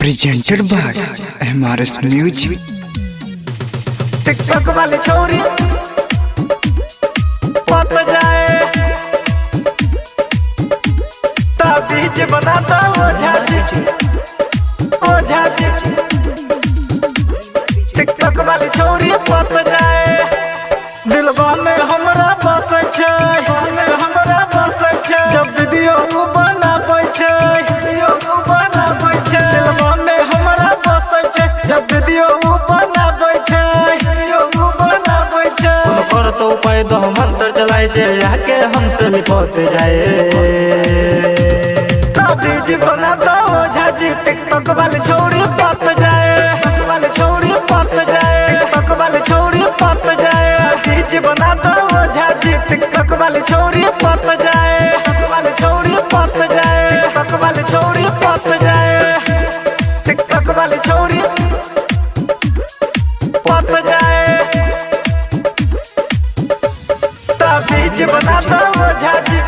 Presented by MRS Music. TikTok वाली छोरी पत जाए, ताबीज बनाता ओझा जी, ओझा जी। टिकटॉक वाली छोरी पत जाए। दिलवा में हमरा बस छै, में हमरा बस छै। जब वीडियो उ बनाबै छै, वीडियो उ बनाबै छै। दिलवा में हमरा बस छै, जब वीडियो उ बनाबै छै, वीडियो उ बनाबै छै। कर तो उपाय दो मंत्र चलाए जे आके हमसे लिपट जाए। ताबीज बना दो ओझा जी, टिकटॉक वाली छोरी पत जाए, वाली छोरी पत जाए, टिकटॉक वाली छोरी पत जाए। ताबीज बना दो ओझा जी, टिकटॉक वाली छोरी पत जाए, वाली छोरी पत जाए, टिकटॉक वाली छोरी पत जाए, टिकटॉक वाली छोरी पत जाए। ताबीज बना दो ओझा जी,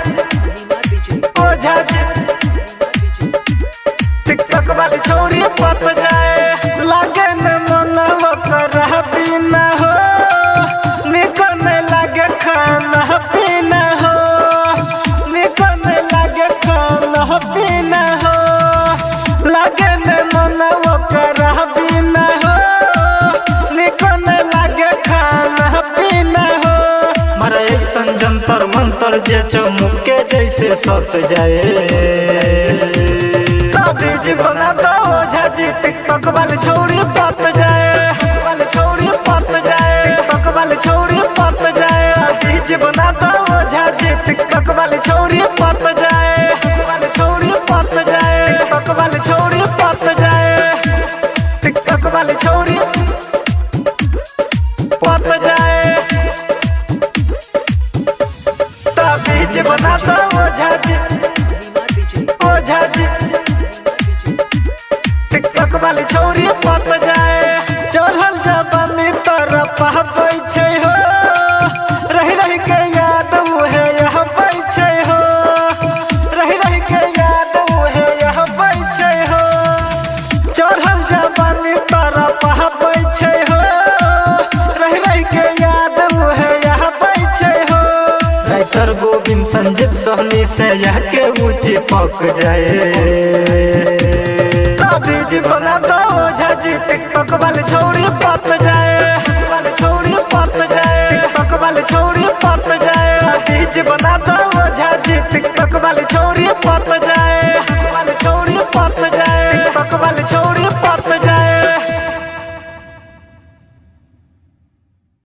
ओझा जी, टिकटॉक वाली छोरी पत जाए। लागे न मनवा कर बिना हो, निक न लागे खाना पीना हो, निक न लागे खाना पीना हो। लागे न मनवा कर बिना हो, निक न लागे खाना पीना हो। मारा ऐसन जंतर मंतर जे चमुके जैसे सत जाए। ताबीज बना दो ओझा जी, टिकटॉक वाली छोरी पत जाए, वाली छोरी पत जाए, टिकटॉक वाली छोरी पत जाए। ताबीज बना दो ओझा जी, टिकटॉक वाली छोरी पत जाए, वाली छोरी पत जाए, टिकटॉक वाली छोरी पत जाए, टिकटॉक वाली छोरी पत जाए। ताबीज बना दो ओझा जी, ओझा जी, टिकटॉक वाली छोरी पत जाए। चढ़ल जवानी तरफ पाबै छै हो, रहि रहि के याद उहे आबै छै हो, रहि रहि के याद उहे आबै छै हो। चढ़ल जवानी तरफ पाबै छै हो, रहि रहि के याद उहे आबै छै हो। राइटर गोविंद संजीव सहनी से आके ऊंचे पक जाए। ताबीज बना दो ओझा जी, टिकटॉक वाली छोरी